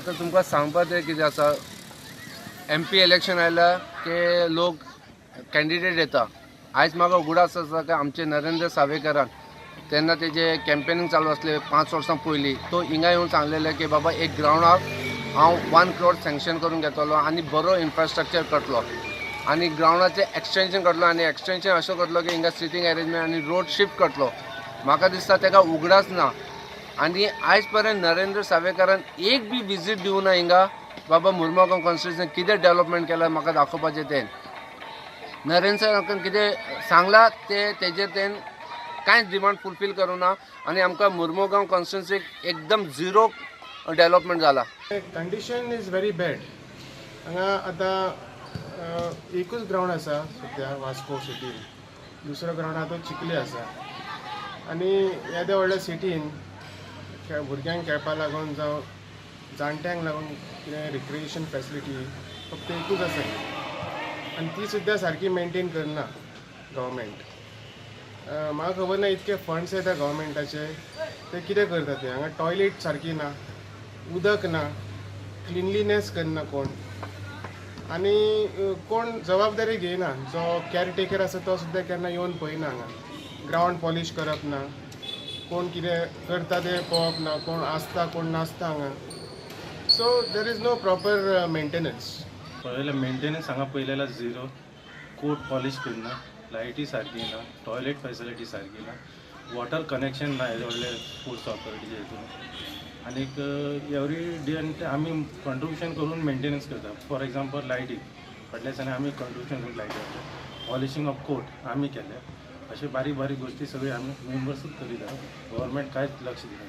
आतां तुमकां सांगपा तें कितें आसा, एमपी इलेक्शन आयला की लोक कॅन्डिडेट येता. आयज म्हाका उगडास आसा की आमचे नरेंद्र सावेकरान तेन्ना तेजे कॅम्पेनिंग चालू आसले 5 वर्सां पयलीं, तो हिंगा येवन सांगलेले की बाबा एक ग्रावंडाक हांव 1 करोड सँक्शन करून घेतलो आनी बरो इन्फ्रास्ट्रक्चर करतलो आनी ग्रावंडाचें एक्सटेंशन करतलो आनी एक्सटेंशन अशें करतलो की हिंगा सिटींग अरेंजमेंट आनी रोड शिफ्ट करतलो. म्हाका दिसता ताका उगडास ना आनी आयज पर्यंत नरेंद्र सावेकरान एक बी विजीट दिवना हिंगा, बाबा मुर्मुगांव कॉन्स्टिट्युएन्सी कितें डेवलपमेंट केलां म्हाका दाखोवपाचें. तें नरेंद्र सरान कितें सांगलां तें तेजेर तें कांयच डिमांड फुलफील करूं ना आनी आमकां मुर्मुगांव कॉन्स्टिट्युएन्सीक एकदम झिरो डेवलपमेंट जाला. Condition is very bad हांगा. आतां एकूच ग्रावंड आसा सद्या वास्को सिटीन, दुसरो ग्रावंड आहा तो चिखली आसा. आनी येद्या व्हडल्या सिटीन भुरग्यांक खेळपा लागून जावं जाणट्यांक लागून कितें रिक्रिएशन फॅसिलिटी फक्त एकूच आसा आनी ती सुद्दां सारकी मेनटेन करना गव्हर्मेंट. म्हाका खबर ना, इतके फंड्स येता गव्हर्मेंटाचे, ते कितें करता ते. हांगा टॉयलेट सारकी ना, उदक ना, क्लिनलीनेस करना कोण आनी कोण जबाबदारी घेयना. जो कॅरटेकर आसा तो सुद्दां केन्ना येवन पळयना हांगा. ग्रावंड पॉलिश करप ना, कोण कितें करता तें पळोवप ना, कोण आसता कोण नासता हांगा. So there is no proper maintenance. पळयल्यार मेंटेनन्स हांगा पळयल्यार झिरो. कोर्ट पॉलिश करना, लायटी सारकी ना, टॉयलेट फॅसिलिटी सारकी ना, वॉटर कनेक्शन ना येदे व्हडले स्पोर्ट्स ऑथॉरिटीच्या हितून. आनीक एवरी डे आमी कॉन्ट्रिब्युशन करून मेंटेनन्स करता. फॉर एग्जाम्पल, लायटी फाटल्या दिसांनी आमी कॉन्ट्रिब्युशन करून लायटी घातले, पॉलिशींग ऑफ कोर्ट आमी केले. अशे बारीक बारीक गोश्टी सगळ्यो आमी मेंबर्सूच करीत आहा. गव्हर्मेंट कांयच लक्ष दिना.